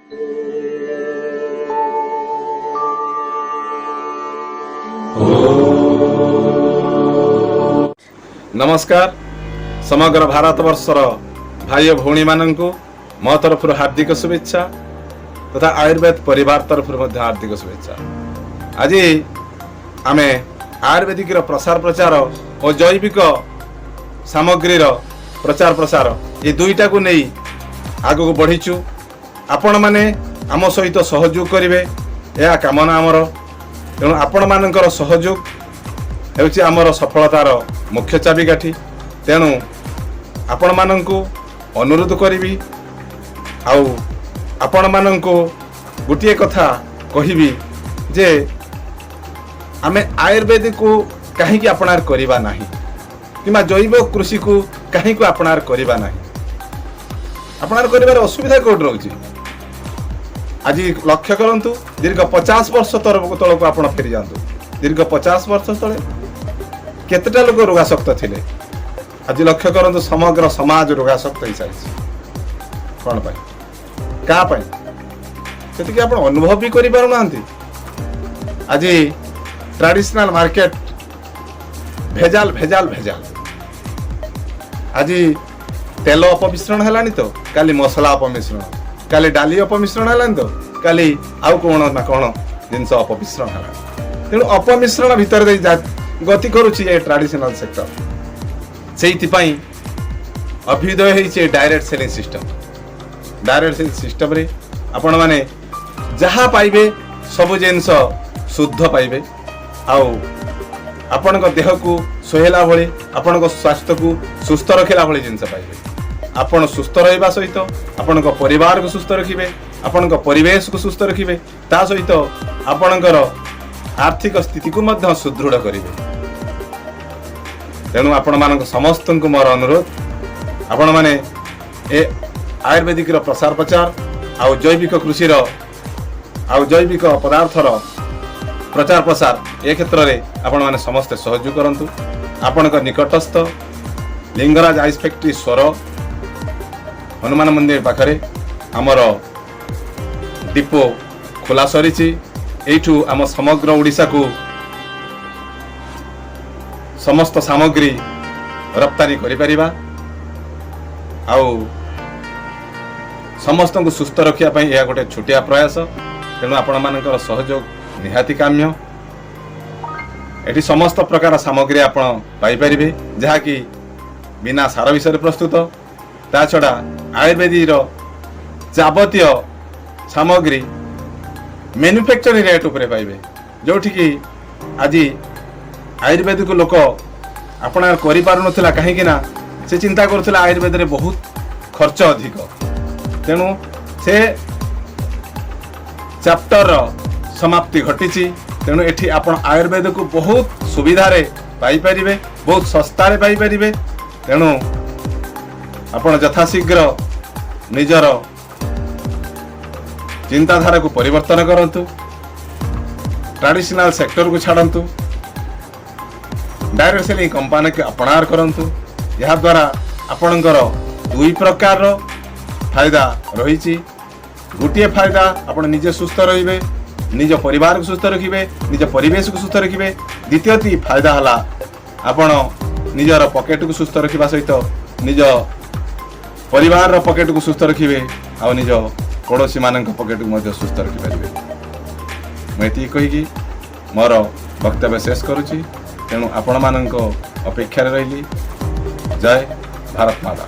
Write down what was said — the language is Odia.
ନମସ୍କାର। ସମଗ୍ର ଭାରତବର୍ଷର ଭାଇ ଓ ଭଉଣୀମାନଙ୍କୁ ମୋ ତରଫରୁ ହାର୍ଦ୍ଦିକ ଶୁଭେଚ୍ଛା ତଥା ଆୟୁର୍ବେଦ ପରିବାର ତରଫରୁ ମଧ୍ୟ ହାର୍ଦ୍ଦିକ ଶୁଭେଚ୍ଛା। ଆଜି ଆମେ ଆୟୁର୍ବେଦିକର ପ୍ରସାର ପ୍ରଚାର ଓ ଜୈବିକ ସାମଗ୍ରୀର ପ୍ରଚାର ପ୍ରସାର, ଏ ଦୁଇଟାକୁ ନେଇ ଆଗକୁ ବଢ଼ିଛୁ। ଆପଣମାନେ ଆମ ସହିତ ସହଯୋଗ କରିବେ, ଏହା କାମନା ଆମର। ତେଣୁ ଆପଣମାନଙ୍କର ସହଯୋଗ ହେଉଛି ଆମର ସଫଳତାର ମୁଖ୍ୟ ଚାବିକାଠି। ତେଣୁ ଆପଣମାନଙ୍କୁ ଅନୁରୋଧ କରିବି ଆଉ ଆପଣମାନଙ୍କୁ ଗୋଟିଏ କଥା କହିବି ଯେ ଆମେ ଆୟୁର୍ବେଦିକକୁ କାହିଁକି ଆପଣାର କରିବା ନାହିଁ କିମ୍ବା ଜୈବ କୃଷିକୁ କାହିଁକି ଆପଣାର କରିବା ନାହିଁ? ଆପଣାର କରିବାର ଅସୁବିଧା କେଉଁଠି ରହୁଛି? ଆଜି ଲକ୍ଷ୍ୟ କରନ୍ତୁ, ଦୀର୍ଘ 50 ବର୍ଷ ତଳକୁ ଆପଣ ଫେରିଯାଆନ୍ତୁ। ଦୀର୍ଘ 50 ବର୍ଷ ତଳେ କେତେଟା ଲୋକ ରୋଗାସକ୍ତ ଥିଲେ? ଆଜି ଲକ୍ଷ୍ୟ କରନ୍ତୁ, ସମଗ୍ର ସମାଜ ରୋଗାସକ୍ତ ହେଇସାରିଛି। କ'ଣ ପାଇଁ, କାହା ପାଇଁ, ସେତିକି ଆପଣ ଅନୁଭବ ବି କରିପାରୁନାହାନ୍ତି। ଆଜି ଟ୍ରାଡିସନାଲ ମାର୍କେଟ ଭେଜାଲ, ଭେଜାଲ, ଭେଜାଲ। ଆଜି ତେଲ ଅପମିଶ୍ରଣ ହେଲାଣି ତ କାଲି ମସଲା ଅପମିଶ୍ରଣ, କାଲି ଡାଲି ଅପମିଶ୍ରଣ ହେଲାଣି ତ କାଲି ଆଉ କ'ଣ ନା କ'ଣ ଜିନିଷ ଅପମିଶ୍ରଣ ହେଲାଣି। ତେଣୁ ଅପମିଶ୍ରଣ ଭିତରେ ଦେଇ ଗତି କରୁଛି ଏ ଟ୍ରାଡିସନାଲ ସେକ୍ଟର। ସେଇଥିପାଇଁ ଅଭ୍ୟୁଦୟ ହେଇଛି a direct selling system. Direct selling ସିଷ୍ଟମରେ ଆପଣମାନେ ଯାହା ପାଇବେ, ସବୁ ଜିନିଷ ଶୁଦ୍ଧ ପାଇବେ ଆଉ ଆପଣଙ୍କ ଦେହକୁ ସୁହେଲା ଭଳି, ଆପଣଙ୍କ ସ୍ୱାସ୍ଥ୍ୟକୁ ସୁସ୍ଥ ରଖିଲା ଭଳି ଜିନିଷ ପାଇବେ। ଆପଣ ସୁସ୍ଥ ରହିବା ସହିତ ଆପଣଙ୍କ ପରିବାରକୁ ସୁସ୍ଥ ରଖିବେ, ଆପଣଙ୍କ ପରିବେଶକୁ ସୁସ୍ଥ ରଖିବେ, ତା ସହିତ ଆପଣଙ୍କର ଆର୍ଥିକ ସ୍ଥିତିକୁ ମଧ୍ୟ ସୁଦୃଢ଼ କରିବେ। ତେଣୁ ଆପଣମାନଙ୍କ ସମସ୍ତଙ୍କୁ ମୋର ଅନୁରୋଧ, ଆପଣମାନେ ଏ ଆୟୁର୍ବେଦିକର ପ୍ରସାର ପ୍ରଚାର ଆଉ ଜୈବିକ କୃଷିର ଆଉ ଜୈବିକ ପଦାର୍ଥର ପ୍ରଚାର ପ୍ରସାର, ଏ କ୍ଷେତ୍ରରେ ଆପଣମାନେ ସମସ୍ତେ ସହଯୋଗ କରନ୍ତୁ। ଆପଣଙ୍କ ନିକଟସ୍ଥ ଲିଙ୍ଗରାଜ ଆଇସ୍ ଫ୍ୟାକ୍ଟ୍ରି, ସ୍ୱର ହନୁମାନ ମନ୍ଦିର ପାଖରେ ଆମର ଡିପୋ ଖୋଲା ସରିଛି। ଏଇଠୁ ଆମ ସମଗ୍ର ଓଡ଼ିଶାକୁ ସମସ୍ତ ସାମଗ୍ରୀ ରପ୍ତାନି କରିପାରିବା ଆଉ ସମସ୍ତଙ୍କୁ ସୁସ୍ଥ ରଖିବା ପାଇଁ ଏହା ଗୋଟେ ଛୋଟିଆ ପ୍ରୟାସ। ତେଣୁ ଆପଣମାନଙ୍କର ସହଯୋଗ ନିହାତି କାମ୍ୟ। ଏଠି ସମସ୍ତ ପ୍ରକାର ସାମଗ୍ରୀ ଆପଣ ପାଇପାରିବେ, ଯାହାକି ବିନା ସାର ବିଷରେ ପ୍ରସ୍ତୁତ। ତା ଛଡ଼ା ଆୟୁର୍ବେଦିକର ଯାବତୀୟ ସାମଗ୍ରୀ ମ୍ୟାନୁଫ୍ୟାକ୍ଚରିଂ ରେଟ୍ ଉପରେ ପାଇବେ, ଯେଉଁଠିକି ଆଜି ଆୟୁର୍ବେଦିକ ଲୋକ ଆପଣା କରିପାରୁନଥିଲା, କାହିଁକି ନା ସେ ଚିନ୍ତା କରୁଥିଲା ଆୟୁର୍ବେଦରେ ବହୁତ ଖର୍ଚ୍ଚ ଅଧିକ। ତେଣୁ ସେ ଚାପ୍ଟରର ସମାପ୍ତି ଘଟିଛି। ତେଣୁ ଏଠି ଆପଣ ଆୟୁର୍ବେଦକୁ ବହୁତ ସୁବିଧାରେ ପାଇପାରିବେ, ବହୁତ ଶସ୍ତାରେ ପାଇପାରିବେ। ତେଣୁ ଆପଣ ଯଥାଶୀଘ୍ର ନିଜର ଚିନ୍ତାଧାରାକୁ ପରିବର୍ତ୍ତନ କରନ୍ତୁ, ଟ୍ରାଡିସନାଲ ସେକ୍ଟରକୁ ଛାଡ଼ନ୍ତୁ, ଡାଇରେକ୍ଟ ସେଲିଂ କମ୍ପାନୀକୁ ଆପଣାର କରନ୍ତୁ। ଏହାଦ୍ୱାରା ଆପଣଙ୍କର ଦୁଇ ପ୍ରକାରର ଫାଇଦା ରହିଛି। ଗୋଟିଏ ଫାଇଦା, ଆପଣ ନିଜେ ସୁସ୍ଥ ରହିବେ, ନିଜ ପରିବାରକୁ ସୁସ୍ଥ ରଖିବେ, ନିଜ ପରିବେଶକୁ ସୁସ୍ଥ ରଖିବେ। ଦ୍ୱିତୀୟଟି ଫାଇଦା ହେଲା, ଆପଣ ନିଜର ପକେଟକୁ ସୁସ୍ଥ ରଖିବା ସହିତ ନିଜ ପରିବାରର ପକେଟକୁ ସୁସ୍ଥ ରଖିବେ ଆଉ ନିଜ ପଡ଼ୋଶୀମାନଙ୍କ ପକେଟକୁ ମଧ୍ୟ ସୁସ୍ଥ ରଖିପାରିବେ। ମୁଁ ଏତିକି କହିକି ମୋର ବକ୍ତବ୍ୟ ଶେଷ କରୁଛି। ତେଣୁ ଆପଣମାନଙ୍କ ଅପେକ୍ଷାରେ ରହିଲି। ଜୟ ଭାରତ ମାତା।